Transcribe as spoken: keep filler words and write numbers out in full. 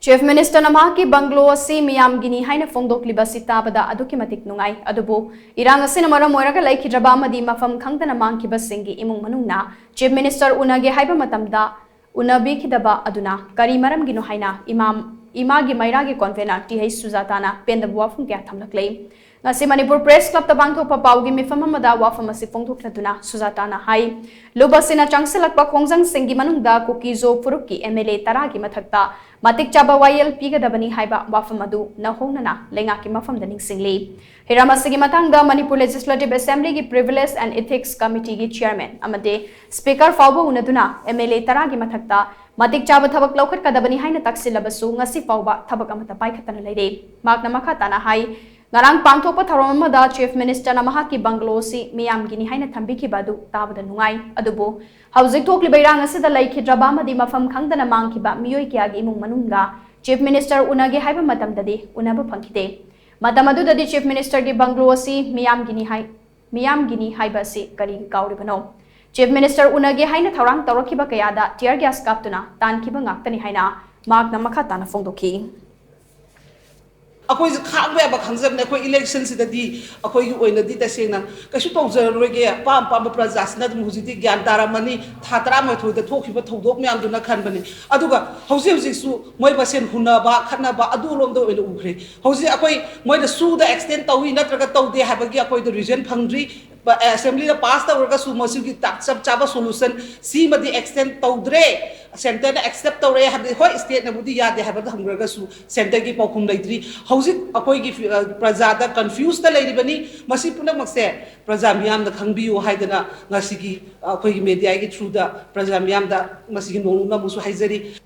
Chief ꯃꯤꯅꯤꯁꯇꯔꯅ ꯃꯍꯥꯛꯀꯤ bungalow ꯑꯁꯤ ꯃꯤꯌꯥꯝꯒꯤꯅꯤ ꯍꯥꯏꯅ ꯐꯣꯡꯗꯣꯛꯂꯤꯕ ꯑꯁꯤ ꯇꯥꯕꯗ ꯑꯗꯨꯛꯀꯤ ꯃꯇꯤꯛ ꯅꯨꯡꯉꯥꯏ꯫ ꯑꯗꯨꯕꯨ ꯏꯔꯥꯡ ꯑꯁꯤꯅ ꯃꯔꯝ ꯑꯣꯏꯔꯒ ꯂꯩꯈꯤꯗ꯭ꯔꯕ ꯑꯃꯗꯤ ꯃꯐꯝ ꯈꯪꯗꯅ ꯃꯥꯡꯈꯤꯕꯁꯤꯡꯒꯤ ꯏꯃꯨꯡ ꯃꯅꯨꯡꯅ ꯆꯤꯐ ꯃꯤꯅꯤꯁꯇꯔ ꯎꯅꯒꯦ ꯍꯥꯏꯕ ꯃꯇꯝꯗ ꯎꯅꯕꯤꯈꯤꯗꯕ ꯑꯗꯨꯅ ꯀꯔꯤ ꯃꯔꯝꯒꯤꯅꯣ ꯍꯥꯏꯅ ꯏꯃꯥ, ꯏꯃꯥꯒꯤ ꯃꯩꯔꯥꯒꯤ ꯀꯣꯟꯚꯦꯅꯔ ꯇꯤ ꯍꯩꯆ ꯁꯨꯖꯥꯇꯥꯅ ꯄꯦꯟꯗꯕ ꯋꯥꯐꯝ ꯀꯌꯥ ꯊꯝꯂꯛꯂꯤ꯫ ꯉꯁꯤ ꯃꯅꯤꯄꯨꯔ ꯄ꯭ꯔꯦꯁ ꯀ꯭ꯂꯕꯇ ꯄꯥꯡꯊꯣꯛꯄ ꯄꯥꯎꯒꯤ ꯃꯤꯐꯝ ꯑꯃꯗ ꯋꯥꯐꯝ ꯑꯁꯤ ꯐꯣꯡꯗꯣꯛꯂꯗꯨꯅ ꯁꯨꯖꯥꯇꯥꯅ ꯍꯥꯏ, ꯂꯨꯞ ꯑꯁꯤꯅ ꯆꯪꯁꯤꯜꯂꯛꯄ ꯈꯣꯡꯖꯪꯁꯤꯡꯒꯤ ꯃꯅꯨꯡꯗ ꯀꯨꯀꯤꯖꯣ ꯐꯨꯔꯨꯞꯀꯤ ꯑꯦꯝ ꯑꯦꯜ ꯑꯦ ꯇꯔꯥꯒꯤ ꯃꯊꯛꯇ ꯃꯇꯤꯛ ꯆꯥꯕ ꯋꯥꯌꯦꯜ ꯄꯤꯒꯗꯕꯅꯤ ꯍꯥꯏꯕ ꯋꯥꯐꯝ ꯑꯗꯨ ꯅꯧꯍꯧꯅꯅ ꯂꯩꯉꯥꯛꯀꯤ ꯃꯐꯝꯗ ꯅꯤꯡꯁꯤꯡꯂꯤ꯫ ꯍꯤꯔꯝ ꯑꯁꯤꯒꯤ ꯃꯇꯥꯡꯗ ꯃꯅꯤꯄꯨꯔ ꯂꯦꯖꯤꯁꯂꯦꯇꯤꯚ ꯑꯦꯁꯦꯝꯕ꯭ꯂꯤꯒꯤ ꯄ꯭ꯔꯤꯚꯤꯂꯦꯖ ꯑꯦꯟ ꯏꯊꯤꯛꯁ ꯀꯃꯤꯇꯤꯒꯤ ꯆꯤꯌꯔꯃꯦꯟ ꯑꯃꯗꯤ ꯁ꯭ꯄꯤꯀꯔ ꯐꯥꯎꯕ ꯎꯅꯗꯨꯅ ꯑꯦꯝ ꯑꯦꯜ ꯑꯦ ꯇꯔꯥꯒꯤ ꯃꯊꯛꯇ ꯃꯇꯤꯛ ꯆꯥꯕ ꯊꯕꯛ ꯂꯧꯈꯠꯀꯗꯕꯅꯤ ꯍꯥꯏꯅ ꯇꯛꯁꯤꯜꯂꯕꯁꯨ ꯉꯁꯤ ꯐꯥꯎꯕ ꯊꯕꯛ ꯑꯃꯠꯇ ꯄꯥꯏꯈꯠꯇꯅ ꯂꯩꯔꯦ꯫ ꯃꯍꯥꯛꯅ ꯃꯈꯥ ꯇꯥꯅ ꯍꯥꯏ, ꯉꯔꯥꯡ ꯄꯥꯡꯊꯣꯛꯄ ꯊꯧꯔꯝ ꯑꯃꯗ ꯆꯤꯐ ꯃꯤꯅꯤꯁꯇꯔꯅ ꯃꯍꯥꯛꯀꯤ ꯕꯪꯒ꯭ꯂꯣ ꯑꯁꯤ ꯃꯤꯌꯥꯝꯒꯤꯅꯤ ꯍꯥꯏꯅ ꯊꯝꯕꯤꯈꯤꯕ ꯑꯗꯨ ꯇꯥꯕꯗ ꯅꯨꯡꯉꯥꯏ꯫ ꯑꯗꯨꯕꯨ ꯍꯧꯖꯤꯛ ꯊꯣꯛꯂꯤꯕ ꯏꯔꯥꯡ ꯑꯁꯤꯗ ꯂꯩꯈꯤꯗ꯭ꯔꯕ ꯑꯃꯗꯤ ꯃꯐꯝ ꯈꯪꯗꯅ ꯃꯥꯡꯈꯤꯕ ꯃꯤꯑꯣꯏ ꯀꯌꯥꯒꯤ ꯏꯃꯨꯡ ꯃꯅꯨꯡꯒ ꯆꯤꯐ ꯃꯤꯅꯤꯁꯇꯔ ꯎꯅꯒꯦ ꯍꯥꯏꯕ ꯃꯇꯝꯗꯗꯤ ꯎꯅꯕ ꯐꯪꯈꯤꯗꯦ꯫ ꯃꯇꯝ ꯑꯗꯨꯗꯗꯤ ꯆꯤꯐ ꯃꯤꯅꯤꯁꯇꯔꯒꯤ ꯕꯪꯒ꯭ꯂꯣ ꯑꯁꯤ ꯃꯤꯌꯥꯝꯒꯤꯅꯤ ꯍꯥꯏ, ꯃꯤꯌꯥꯝꯒꯤꯅꯤ ꯍꯥꯏꯕ ꯑꯁꯤ ꯀꯔꯤꯒꯤ ꯀꯥꯎꯔꯤꯕꯅꯣ? ꯆꯤꯐ ꯃꯤꯅꯤꯁꯇꯔ ꯎꯅꯒꯦ ꯍꯥꯏꯅ ꯊꯧꯔꯥꯡ ꯇꯧꯔꯛꯈꯤꯕ ꯀꯌꯥꯗ ꯇꯤꯌꯔ ꯒ꯭ꯌꯥꯁ ꯀꯥꯞꯇꯨꯅ ꯇꯥꯟꯈꯤꯕ ꯉꯥꯛꯇꯅꯤ ꯍꯥꯏꯅ ꯃꯍꯥꯛꯅ ꯃꯈꯥ ꯇꯥꯅ ꯐꯣꯡꯗꯣꯛꯈꯤ꯫ ꯑꯩꯈꯣꯏꯁꯦ ꯈꯥꯡꯕ ꯌꯥꯕ ꯈꯪꯖꯕꯅꯦ꯫ ꯑꯩꯈꯣꯏ ꯏꯂꯦꯛꯁꯟꯁꯤꯗꯗꯤ ꯑꯩꯈꯣꯏꯒꯤ ꯑꯣꯏꯅꯗꯤ ꯇꯁꯦꯡꯅ ꯀꯩꯁꯨ ꯇꯧꯖꯔꯔꯣꯏꯒꯦ, ꯑꯄꯥꯝ ꯑꯄꯥꯝꯕ ꯄ꯭ꯔꯖꯥꯁꯤꯅ ꯑꯗꯨꯝ ꯍꯧꯖꯤꯛꯇꯤ ꯒ꯭ꯌꯥꯟ ꯇꯥꯔꯝꯃꯅꯤ, ꯊꯥ ꯇꯔꯥꯃꯥꯊꯣꯏꯗ ꯊꯣꯛꯈꯤꯕ ꯊꯧꯗꯣꯛ ꯃꯌꯥꯝꯗꯨꯅ ꯈꯟꯕꯅꯤ꯫ ꯑꯗꯨꯒ ꯍꯧꯖꯤꯛ ꯍꯧꯖꯤꯛꯁꯨ ꯃꯣꯏ ꯃꯁꯦꯟ ꯍꯨꯟꯅꯕ ꯈꯠꯅꯕ ꯑꯗꯨꯔꯣꯝꯗ ꯑꯣꯏꯅ ꯎꯈ꯭ꯔꯦ꯫ ꯍꯧꯖꯤꯛ ꯑꯩꯈꯣꯏ ꯃꯣꯏꯅ ꯁꯨꯗ ꯑꯦꯛꯁꯇꯦꯟ ꯇꯧꯏ ꯅꯠꯇ꯭ꯔꯒ ꯇꯧꯗꯦ ꯍꯥꯏꯕꯒꯤ ꯑꯩꯈꯣꯏꯗ ꯔꯤꯖꯟ ꯐꯪꯗ꯭ꯔꯤ꯫ ꯑꯦꯁꯦꯝꯕ꯭ꯂꯤꯗ ꯄꯥꯁ ꯇꯧꯔꯒꯁꯨ ꯃꯁꯤꯒꯤ ꯆꯞ ꯆꯥꯕ ꯁꯣꯂꯨꯁꯟ ꯁꯤꯃꯗꯤ ꯑꯦꯛꯁꯇꯦꯟ ꯇꯧꯗ꯭ꯔꯦ, ꯁꯦꯟꯇꯔꯅ ꯑꯦꯛꯁꯦꯞ ꯇꯧꯔꯦ ꯍꯥꯏꯕꯗꯤ, ꯍꯣꯏ, ꯁ꯭ꯇꯦꯠꯅꯕꯨꯗꯤ ꯌꯥꯗꯦ ꯍꯥꯏꯕ ꯊꯝꯈ꯭ꯔꯒꯁꯨ ꯁꯦꯟꯇꯔꯒꯤ ꯄꯥꯎꯈꯨꯝ ꯂꯩꯇ꯭ꯔꯤ꯫ ꯍꯧꯖꯤꯛ ꯑꯩꯈꯣꯏꯒꯤ ꯐꯤ-, ꯑ, ꯄ꯭ꯔꯖꯥꯗ ꯀꯟꯐ꯭ꯌꯨꯁꯇ ꯂꯩꯔꯤꯕꯅꯤ꯫ ꯃꯁꯤ ꯄꯨꯝꯅꯃꯛꯁꯦ ꯄ꯭ꯔꯖꯥ ꯃꯤꯌꯥꯝꯅ ꯈꯪꯕꯤꯌꯨ ꯍꯥꯏꯗꯅ ꯉꯁꯤꯒꯤ, ꯑ, ꯑꯩꯈꯣꯏꯒꯤ ꯃꯦꯗꯤꯌꯥꯒꯤ ꯊ꯭ꯔꯨꯗ ꯄ꯭ꯔꯖꯥ ꯃꯤꯌꯥꯝꯗ ꯃꯁꯤꯒꯤ ꯅꯣꯡꯂꯨꯛꯅ ꯑꯃꯨꯛꯁꯨ ꯍꯥꯏꯖꯔꯤ꯫